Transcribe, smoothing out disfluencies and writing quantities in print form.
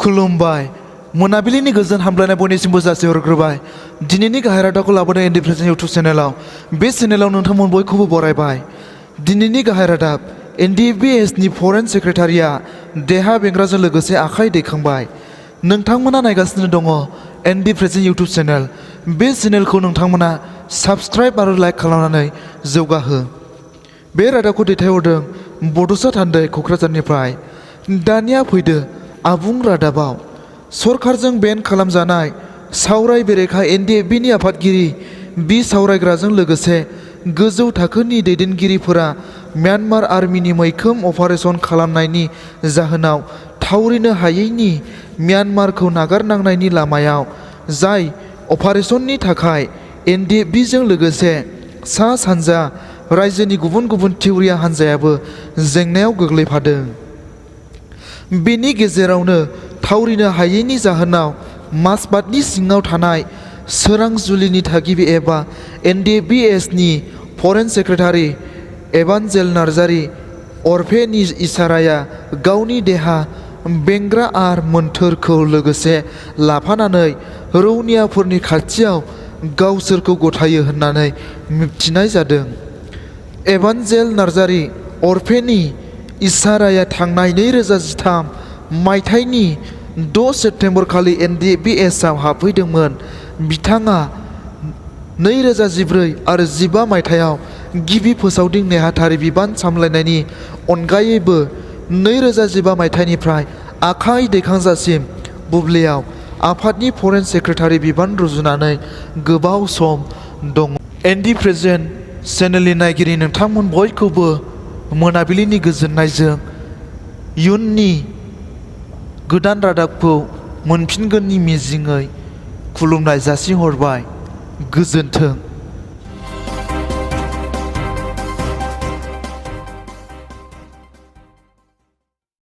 खुलुमबाय मोनाबिलिनि गोजोन हामलायनाय बयनिसिमबो जासिहरग्रोबाय। दिनैनि गाहाय रादाबखौ लाबोदों N.D.F.B इउटुब चेनेलाव। बे चेनेलाव नोंथांमोन बयखौबो बरायबाय। दिनैनि गाहाय रादाब N.D.F.B नि फरेन सेक्रेटारिया देहा बेंग्राजों लोगोसे आखाइ दैखांबाय। नोंथांमोना नायगासिनो दङ N.D.F.B इउटुब चेनेल। बे चेनेलखौ नोंथांमोना साबस्क्राइब आरो लाइक खालामनानै जौगाहो। बे रादाबखौ दैथायहरदों बड'सा थान्दै क'क्राझारनिफ्राय। दानिया फैदो आबुं रादाबाव। सरकारजों बेन खालामजानाय सावराय बेरेखा N.D.F.B नि आफादगिरि बि सावरायग्राजों लोगोसे गोजौ थाखोनि दैदेनगिरिफोरा म्यानमार आर्मिनि मैखोम अपारेसन खालामनायनि जाहोनाव थावरिनो हायैनि म्यानमारखौ नागारनांनायनि लामायाव, जाय अपारेसननि थाखाय N.D.F.B जों लोगोसे सा सानजा रायजोनि गुबुन गुबुन थिउरिया हान्जायाबो जेंनायाव गोग्लैफादों। बेनि गेजेरावनो थावरिनो हायैनि जाहोनाव माजबातनि सिङाव थानाय सोरांजुलिनि थागिबि एबा N.D.F.B नि फरेन सेक्रेटारि एभान्जेल नार्जारि अरफेनि इसाराया गावनि देहा बेंग्रा आर मोन्थोरखौ लोगोसे लाफानानै रौनियाफोरनि खाथियाव गावसोरखौ गथायो होननानै मिबथिनाय जादों। एभान्जेल नार्जारि अरफेनि इसाराया थांनाय 2013 मायथाइनि 6 सेप्तेम्बर खालि N.D.F.B आव हाबफैदोंमोन। बिथाङा 2014 आरो 15 मायथाइयाव गिबि फोसावदिं नेहाथारि बिबान सामलायनायनि अनगायैबो 2015 मायथाइनिफ्राय आखाइ दैखांजासिम बुब्लियाव आफादनि फरेन सेक्रेटारि बिबान रुजुनानै गोबाव सम दङ। N.D.F चेनेलनि नायगिरि नोंथांमोन बयखौबो मोनाबिलिनि गोजोननायजों इयुननि गोदान रादाबखौ मोनफिनगोननि मिजिङै खुलुमनाय जासिहरबाय। गोजोन्थों।